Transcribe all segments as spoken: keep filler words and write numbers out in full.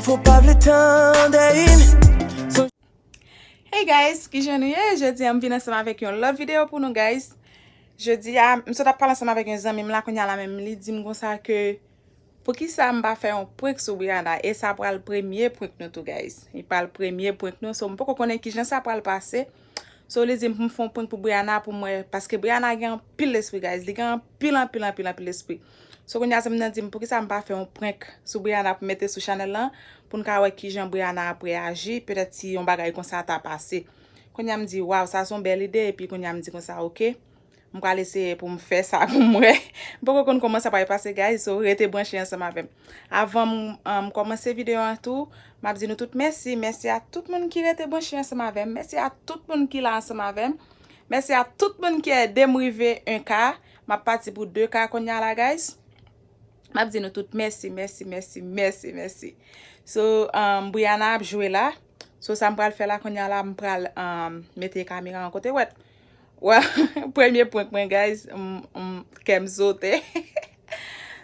Fò pa vle tande. Hey guys, kijan nou ye? Jodi a m vin ansanm avèk yon lòt videyo pou nou guys. Jodi a, m sot ap pale ansanm avèk yon zanmi m la, kounye a la menm li di m konsa ke poukisa m pa fè yon prank sou Brianna, e sa pral premye prank nou tou guys. Li pral premye prank nou, so m poko konnen kijan sa pral pase. So li di m pou m fè yon prank pou Brianna pou m wè, paske Brianna gen anpil lespri guys, li gen anpil, anpil, anpil, anpil lespri. So kounye a zanmi nan di m poukisa m pa fè yon prank sou Brianna pou m mete sou chanèl lan, pou n ka wè kijan Brianna ap reyaji, petèt si yon bagay konsa ta pase. Kounye a m di, waw, sa se yon bèl ide, epi kounye a m di konsa, oke, m pral eseye pou m fè sa pou m wè. M poko konn kòman sa pral pase guys, so rete branche ansanm avè m. Avan m, um, kòmanse videyo an tou, m ap di nou tout mèsi. Mèsi a tout moun ki rete branche ansanm avè m. Mèsi a tout moun ki la ansanm avè m. Mèsi a tout moun ki ede m rive en K. M ap pati pou de K kounye a la, guys. M ap di nou tout mèsi, mèsi, mèsi, mèsi, mèsi. So, um, Brianna ap jwe la. So, sa m pral fè la kounye a la, m pral um, mete kamera an kote wèt. Well, premye prank mwen, guys, m, m, kè m sote.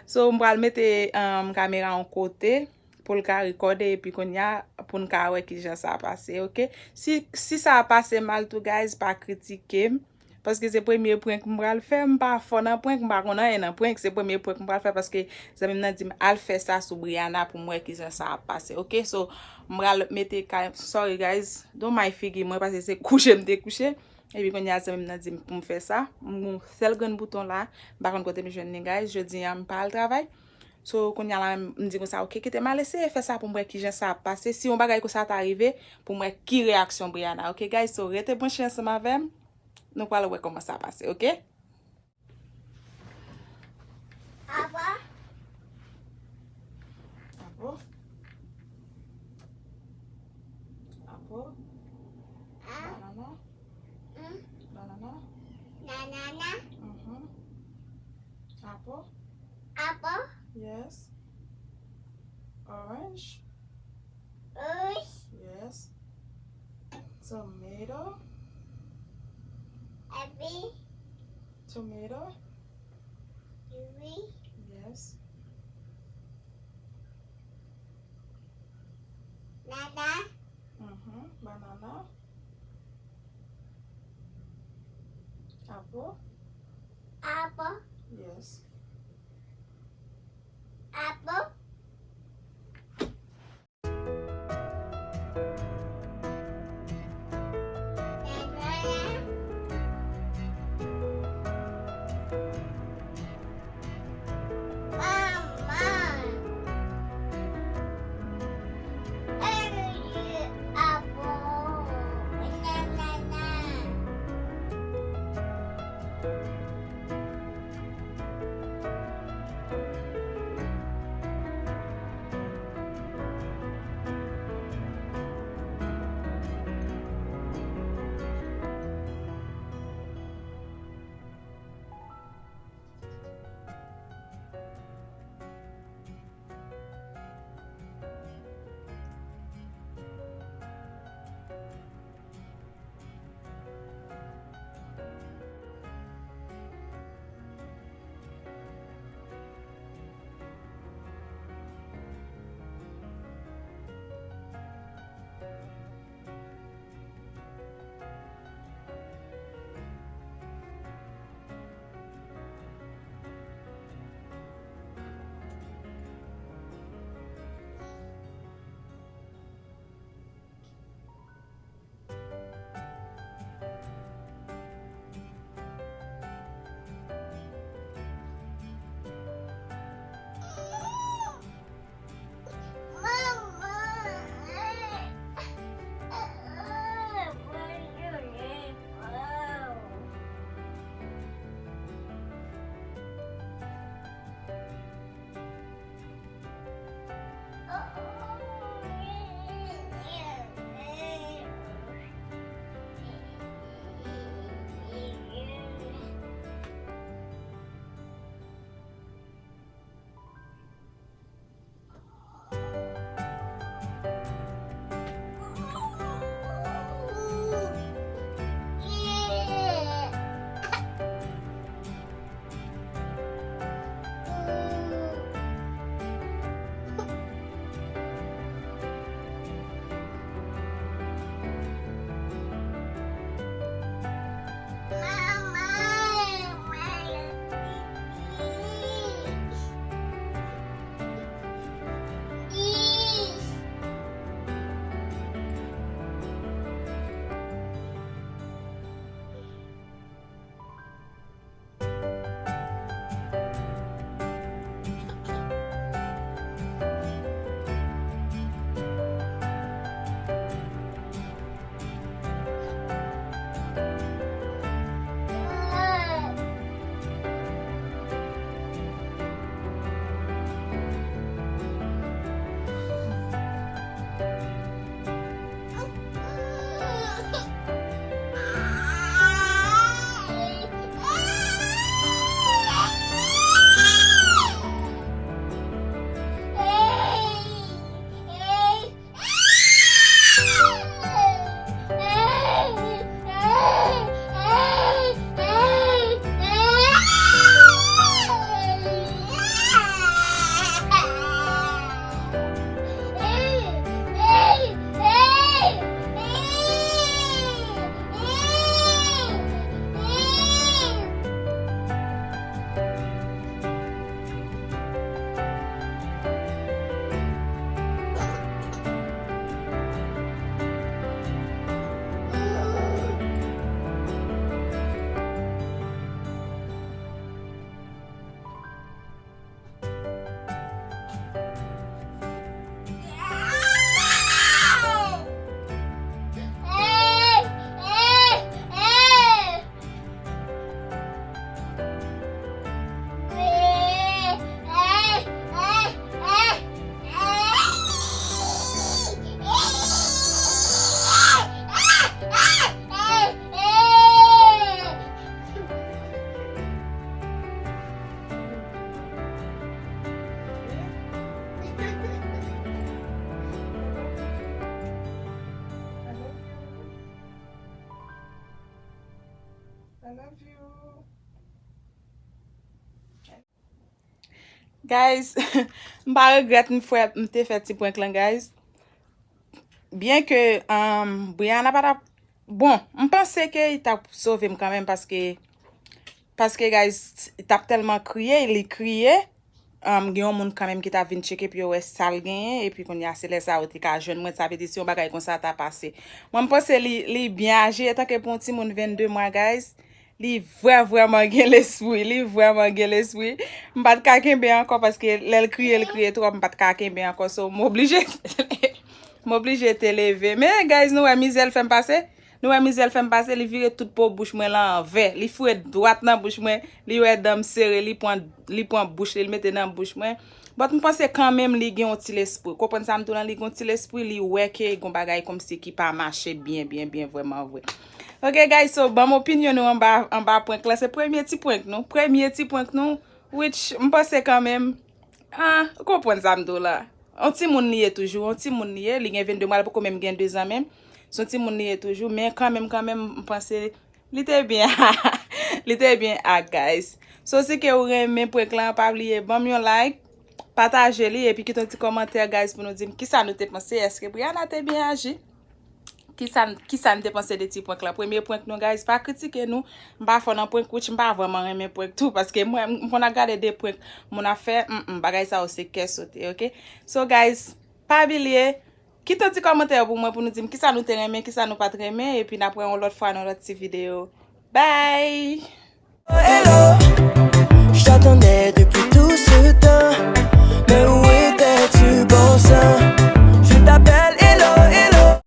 So, m pral mete um, kamera an kote pou l ka rekòde, epi kounye a, pou n ka wè kijan sa pase, oke? Si, si sa pase mal tou, guys, pa kritike m. Paske se premye prank m pral fè, m pa fò nan prank, m pa konn anyen nan prank. Se premye prank m pral fè paske zanmi m nan di m al fè sa sou Brianna pou m wè kijan sa ap pase. Oke, so m pral mete kay, sorry guys, don't mind figi mwen paske se kouche m te kouche. Epi kounye a zanmi m nan di m pou m fè sa. M gon sèl grenn bouton la, m pa konn kote m jwenn li guys. Jodi a m pa al travay. So kounye a la m di konsa, oke, kite m al eseye fè sa pou m wè kijan sa ap pase. Si yon bagay konsa ta rive, pou m wè ki reyaksyon Brianna. Oke guys, so rete branche ansanm avè m. Nou pral wè kòman sa pase, oke? Apò. Apò. Apò. Banana. Banana. Banana. Mhm. Apò. Apò. Yes. Orange. Orange. Yes. Tomato. Epi. Tomato. Wi. Yes. Nana. Mhm. Banana. Apple. Apple. Yes. Apple. Guys, m pa regrèt m fè, m te fè ti prank lan, guys. Byen ke um, Brianna pa t ap. Bon, m panse ke li t ap sove m kanmenm paske, paske, guys, li t ap tèlman kriye, li kriye. Um, gen yon moun kanmenm ki t ap vin tcheke pou yo wè sa l genyen, epi kounye a se lè sa yo te ka jwenn mwen, sa vle di si yon bagay konsa ta pase. Mwen, m panse li, li byen aji, etanke pou yon timoun vennde mwa, guys. Li vrè, vrèman gen lespri. Li vrèman gen lespri. M pa t ka kenbe ankò paske lè l kriye, l kriye twòp. M pa t ka kenbe ankò. So, m oblije, m oblije te leve. Men, guys, nou wè mizè l fè m pase? Nou wè mizè l fè m pase? Li vire tout po bouch mwen lan anvè. Li foure dwat nan bouch mwen. Li wè dan m sere. Li pran, li pran bouch li, li mete nan bouch mwen. But m panse kanmenm li gen yon ti lespri. Konprann sa m di w lan, li gen yon ti lespri, li wè ke gon bagay kòmsi ki pa mache byen, byen, byen, vrèman vre. Ok, guys, so, ban m opinyon nou anba, anba prank lan. Se premye ti prank nou. Premye ti prank nou, which, m panse kanmenm, ah, ou konprann sa m di w la. Yon timoun li ye toujou, yon timoun li ye, li gen vennde mwa, li poko menm gen de zan menm. Se yon timoun li ye toujou, men kanmenm, kanmenm, m panse li te byen, li te byen ak, guys. So, si ke ou renmen prank lan, pa bliye, ban m yon like, pataje li, epi kite yon ti kòmantè, guys, pou nou di m kisa nou te panse. Èske Brianna te byen aji? Kisa, kisa n te panse de ti prank lan? Premye prank nou, guys, pa kritike nou. M pa fò nan prank, which m pa vrèman renmen prank tou, paske mwen, m konn ap gade de prank moun ap fè, mm, mm, bagay sa yo se kè sote, ok? So, guys, pa bliye, kite yon ti kòmantè pou mwen pou nou di m kisa nou te renmen, kisa nou pa t renmen, epi n ap wè yon lòt fwa nan lòt ti videyo. Bye! Hello, je t'attendais